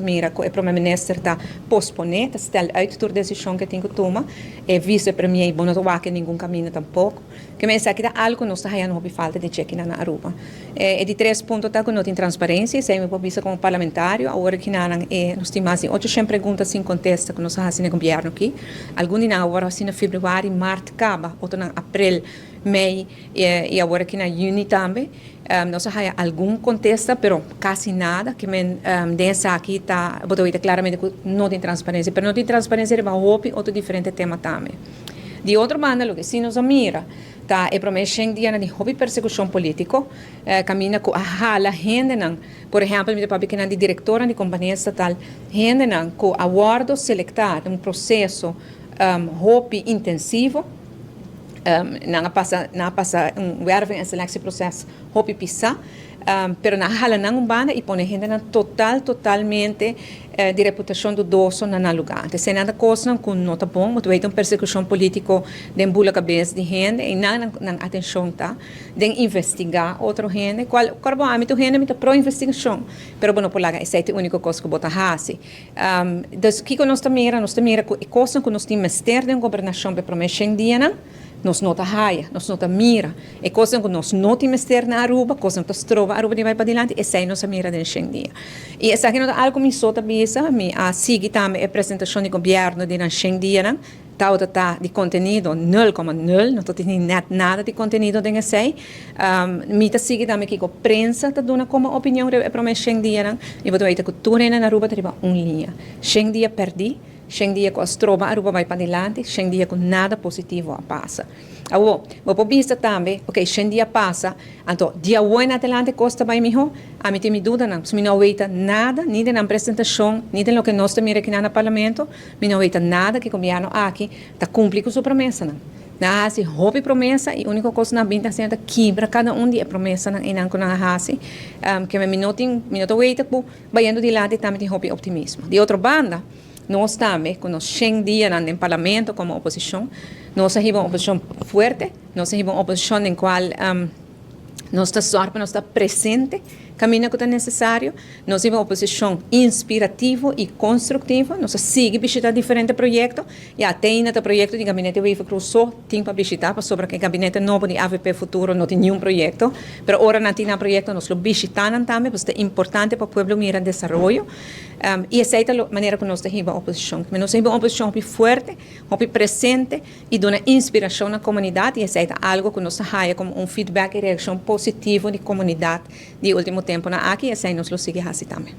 Mira ku e prome minister ta pospone, ta stel uit tur desishon ku e tin ku tuma. E vice premier bo no ta wak ningun kaminda tampoko. Ke men esaki ta algu ku nos ta haña hopi falta di dje kinan na Aruba. E di tres punto ta ku no tin transparensia, esei mi por bisa komo parlamentario. Awor kinanan e nos tin mas di 800 pregunta sin kontesta ku nos a hasi na e gobièrnu aki. Algun di nan awor a hasi na febrüari, mart kaba, otronan aprel, mei i awor aki na yüni tambe. Nos a haya algun kontesta, pero kasi nada. Ke men den esaki ta bo ta weta klaramente ku no tin transparensia. Pero no tin transparensia riba hopi otro diferente tema tambe. Di otro banda loke si nos a mira ta e prome shen dianan di hopi persekushon politiko kaminda ku a hala hendenan, por ehèmpel mi ta papia kinan di direktornan di kompania estatal, hendenan ku a wòrdu selektá den un proseso hopi intensivo. Nan a pasa un werving en selectieproces hopi pisa, pero nan a hala nan un banda y pone hendenan totalmente di reputacion dudoso na nan lugar. Entonces, nan ta cosnan cu no ta bon, bo ta un persecucion politico den bula cabes di hende y nan atencion ta den investiga otro hende. Cual bo ami tu hende mi ta pro investigacion, pero bo no por laga esey ta e unico cos cu bo ta haci. Dus kico nos ta mira? Nos ta mira cu e cosnan cu nos tin mester den gobernacion pe prome 100 dianan, nos no ta haya, nos no ta mira. E cosnan cu nos no tin mester na Aruba, cosnan cu ta stroba Aruba di bay padilanti, esey nos a mira den 100 dia. Y esaki no ta algo mi so ta bisa, mi a sigui tambe e presentacion di gobierno di nan 100 dianan, tawata ta di contenido 0,0, no ta tin net nada di contenido den esey. Mi ta sigui tambe kico prensa ta duna como opinion riba e prome 100 dianan, y bo ta weta cu tur hende na Aruba ta riba un liña. 100 dia perdi, 100 dia cu a stroba Aruba bay padilanti, 100 dia cu nada positivo a pasa. Awo, bo por bisa tambe, ok, 100 dia pasa, anto di awo en adelante cos ta bay miho? Ami tin mi dudanan, mi no weta nada, ni den nan presentacion, ni den loke nos ta mira aki na parlamento, mi no weta nada cu e gobierno aki ta cumpli cu su promesanan. Nan a haci hopi promesa y unico cos nan bin ta haciendo ta kibra cada un di e promesanan y nan cu nan a haci. Ke mi no tin, mi no ta weta cu bayendo dilanti tambe tin hopi optimismo. Di otro banda, nos tambe, cu nos 100 dianan den parlamento como oposicion, nos a hiba un oposicion fuerte, nos a hiba un oposicion den cual nos ta zorg pa nos ta presente caminda cu ta necesario, nos hiba un oposicion inspirativo y constructivo, nos a sigui bishita diferente proyecto, ya te ainda ta proyecto di gabinete Wever-Croes so tin pa bishita, pasobra cu e gabinete nobo di AVP Futuro no tin ningun proyecto, pero ora nan tin nan proyecto nos lo bishita nan tambe, pasobra ta importante pa pueblo mira desaroyo, y esey ta manera cu nos ta hiba oposicion. Nos ta hiba un oposicion hopi fuerte, hopi presente y duna inspiracion na comunidad, y esey ta algo cu nos ta haya como un feedback y reaccion positivo di comunidad di ultimo temponan aki, y esey nos lo sigui haci tambe.